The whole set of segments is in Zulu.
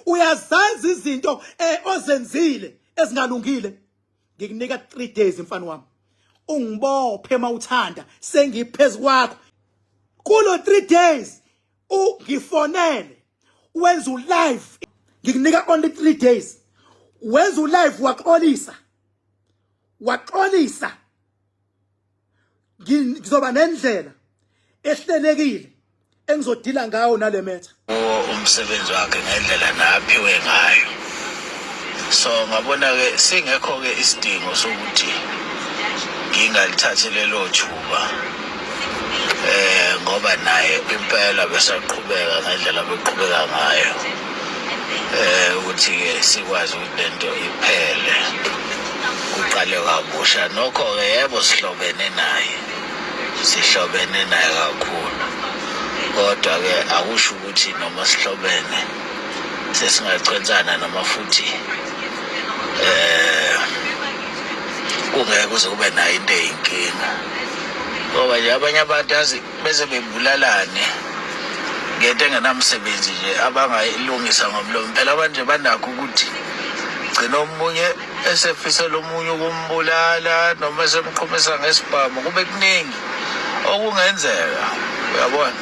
Uyazazi izinto ozenzile ezingalungile. Ngikunika 3 days mfana wami. Ungibophe mawuthanda, sengiphezulu kwakho. Kulo 3 days ungifonele wenza ulive, ngikunika only 3 days, wenza ulive waxolisa, waxolisa, ngizoba nendlela ehlelekile engizodila ngayo nale matter. Umsebenzi wakhe ngendlela naphiwe ngayo, so ngabona-ke singekho-ke isidingo sokuthi ngingalithathi lelo thuba, ngoba naye impela besaqhubeka ngendlela beqhubeka ngayo, ukuthi-ke sikwazi ukuthi lento iphele, kuqale kabusha. Nokho-ke yebo, sihlobene naye, sihlobene naye kakhulu, kodwa-ke akusho ukuthi noma sihlobene sesingachwensana, noma futhi kungeke kuze kube nayo into eyinkinga, ngoba nje abanye abantu yazi beze bebulalane ngento engenamsebenzi nje abangayilungisa ngomlomo. Phela abantu nje banakho ukuthi gcina omunye esefisela omunye ukumbulala noma esemqhumisa ngesibhamu, kube kuningi okungenzeka. Uyabona,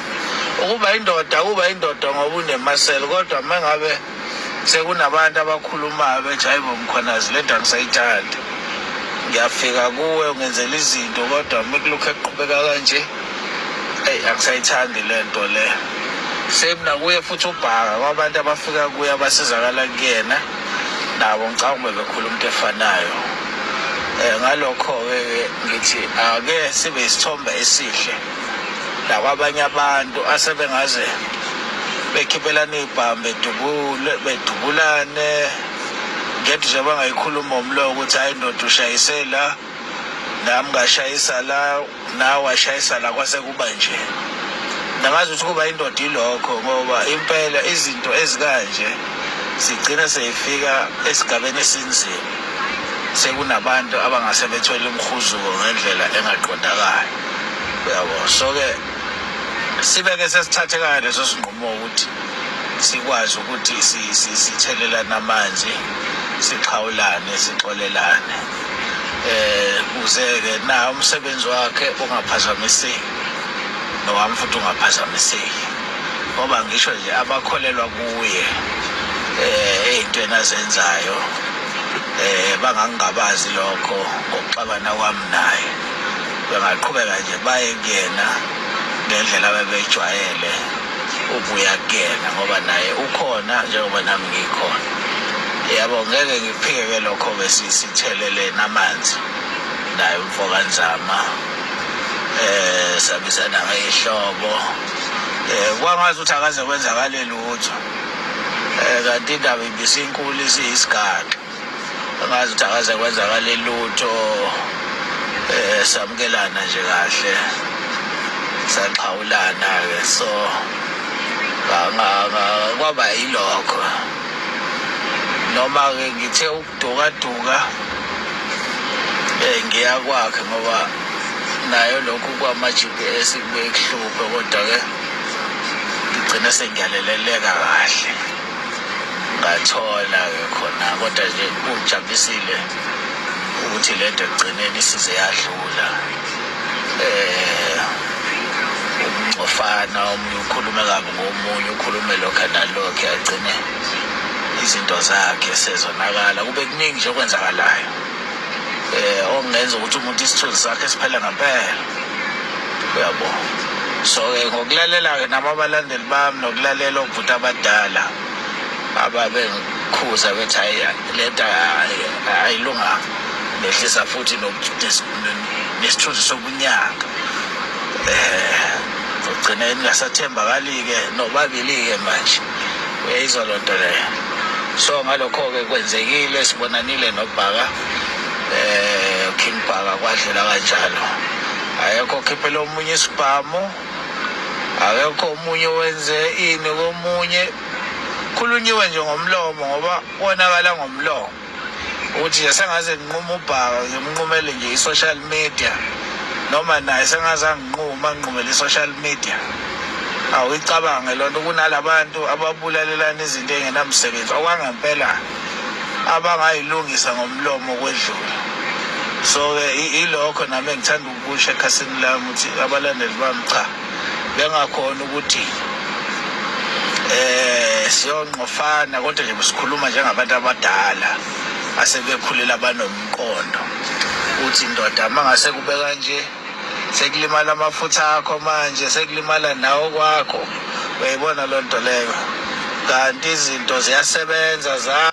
ukuba indoda, kuba indoda ngoba unemaseli, kodwa uma ngabe sekunabantu abakhulumayo bethi, "Hayi bo, Mkhwanazi, le nto angisayithandi, ngiyafika kuwe ungenzela izinto, kodwa uma kulokhu ekuqhubeka kanje, eyi, angisayithandi le nto le." Same nakuye futhi uBhaka, kwabantu abafika kuye, abasizakala kuyena, nabo ngicabanga ube bekhuluma into efanayo. Ngalokho-ke ngithi ake sibe isithombe esihle nakwabanye abantu asebengaze bekhiphelana ibhamu, bedubule, bedubulane ngento nje abangayikhuluma ngomlomo ukuthi, "Hayi ndoda, ushayise la, nami ngashayisa la, nawe washayisa la," kwase kuba nje. Nangazi ukuthi kuba indoda ilokho, ngoba impela izinto ezikanje zigcina seyifika esigabeni esinzima, sekunabantu abangase bethwele umhuzuko ngendlela engaqondakali, uyabo. So-ke sibeke sesithathekayo leso sinqumo ukuthi sikwazi ukuthi sithelelane amanzi, sixhawulane, sixolelane, kuze-ke na umsebenzi wakhe ungaphazamiseki, nowami futhi ungaphazamiseki, ngoba ngisho nje abakholelwa kuye ey'ntweni azenzayo, bangangingabazi lokho ngokuxabana kwami naye, bengaqhubeka nje baye kuyena ngendlela abebejwayele ukuya kuyena, ngoba naye ukhona njengoba nami ngikhona, yabo. Ngeke ngiphike-ke lokho-ke, sithelele namanzi naye umfokaNzama, sabizana ngeyihlobo, kwangazi ukuthi akaze kwenzakale lutho, kanti indaba ibisinkulu, isiyisigaxa. Angazi ukuthi akaze kwenzakale lutho, samukelana nje kahle, saxhawulana ke, so kwaba yilokho. Noma ke ngithe ukudukaduka ngiya kwakhe, ngoba nayo lokhu kwama GPS kubuye kuhluphe, kodwa ke ngigcine sengiyaleleleka kahle, ngathola ke khona. Kodwa nje kungijabulisile ukuthi le nto ekugcineni isize yadlula, umngcofana, omunye ukhulume kabi ngomunye, ukhulume lokho nalokho, agcine izinto zakhe sezonakala, kube kuningi nje okwenzakalayo okungenza ukuthi umuntu isithunzi sakhe siphele ngempela, uyabo. So-ke ngokulalela-ke nabo abalandeli bami nokulalela obhuti abadala ababengikhuza bethi, "Hayi, lento ayilunganga, nehlisa futhi nesithunzi sobunyanga," ugcine ningasathembakali-ke nobabili-ke manje, uyayizwa loo nto leyo. So ngalokho-ke kwenzekile, sibonanile noBhaka, King Bhaka, kwadlula kanjalo. Akekho okhiphela omunye isibhamu, akekho omunye owenze ini komunye, khulunyiwe nje ngomlomo, ngoba konakala ngomlomo, ukuthi nje sengaze nginqume uBhaka, ngimnqumele nje i-social media, noma naye sengaze anginquma, anginqumele i-social media. Awuyicabange loo nto kunalabantu ababulalelana izinto ey'ngenamsebenzi okwangempela abangayilungisa ngomlomo kwedlula. So-ke ilokho nami engithanda ukukusho ekhasini lami ukuthi abalandeli bami cha bengakhona ukuthi eh siyonqofana kodwa nje sikhuluma njengabantu abadala asebekhulile abanomqondo uthi ndoda mangase kube kanje sekulimala amafutha akho manje sekulimala nawo kwakho uyayibona loo nto leyo kanti izinto ziyasebenza zakho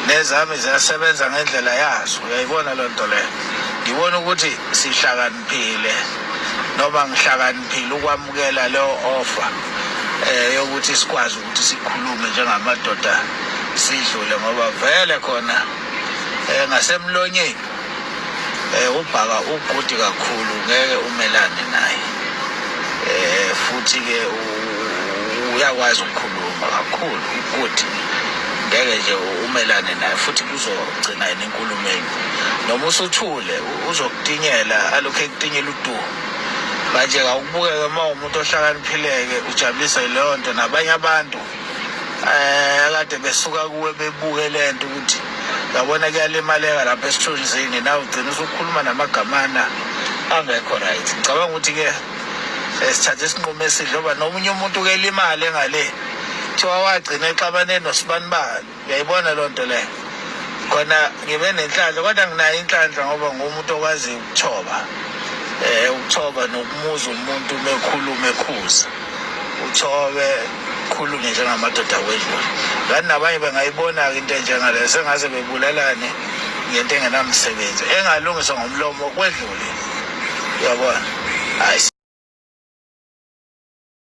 nezami ziyasebenza ngendlela yazo uyayibona loo nto leyo ngibona ukuthi sihlakaniphile noma ngihlakaniphile ukwamukela leyo offer eh yokuthi sikwazi ukuthi sikhulume njengamadoda sidlule ngoba vele khona eh ngasemlonyeni eh ubhaka ugudi kakhulu ngeke umelane naye eh futhi ke uyakwazi ukukhuluma kakhulu ugudi ngeke nje umelane naye futhi kuzogcina yena enkulumeni noma usuthule uzokutinyela alokhu ekutinyela udumo manje kawukubukeke uma umuntu ohlakaniphileke ujabulisa yileyo nto nabanye abantu eh kade besuka kuwe bebuke lento ukuthi yabona kuyalimaleka lapha esithunzini nawe ugcina usukhuluma namagamana angekho right ngicabanga ukuthi ke eh, sithathe isinqumo esihle ngoba nomunye umuntu ke limale ngale kuthiwa wagcina exabane nosibanibani uyayibona loo nto leyo khona ngibe nenhlanhla kodwa nginayo inhlanhla ngoba ngumuntu okwaziyo ukuthoba eh ukuthoba nokumuza umuntu mekhuluma ekhuza uthobe khulume njengamadoda wedlule kanti nabanye bengayibona-ke into enjengaleyo sengaze bebulalane ngento engenamsebenzi engalungiswa ngomlomo kwedlule uyabona hayi.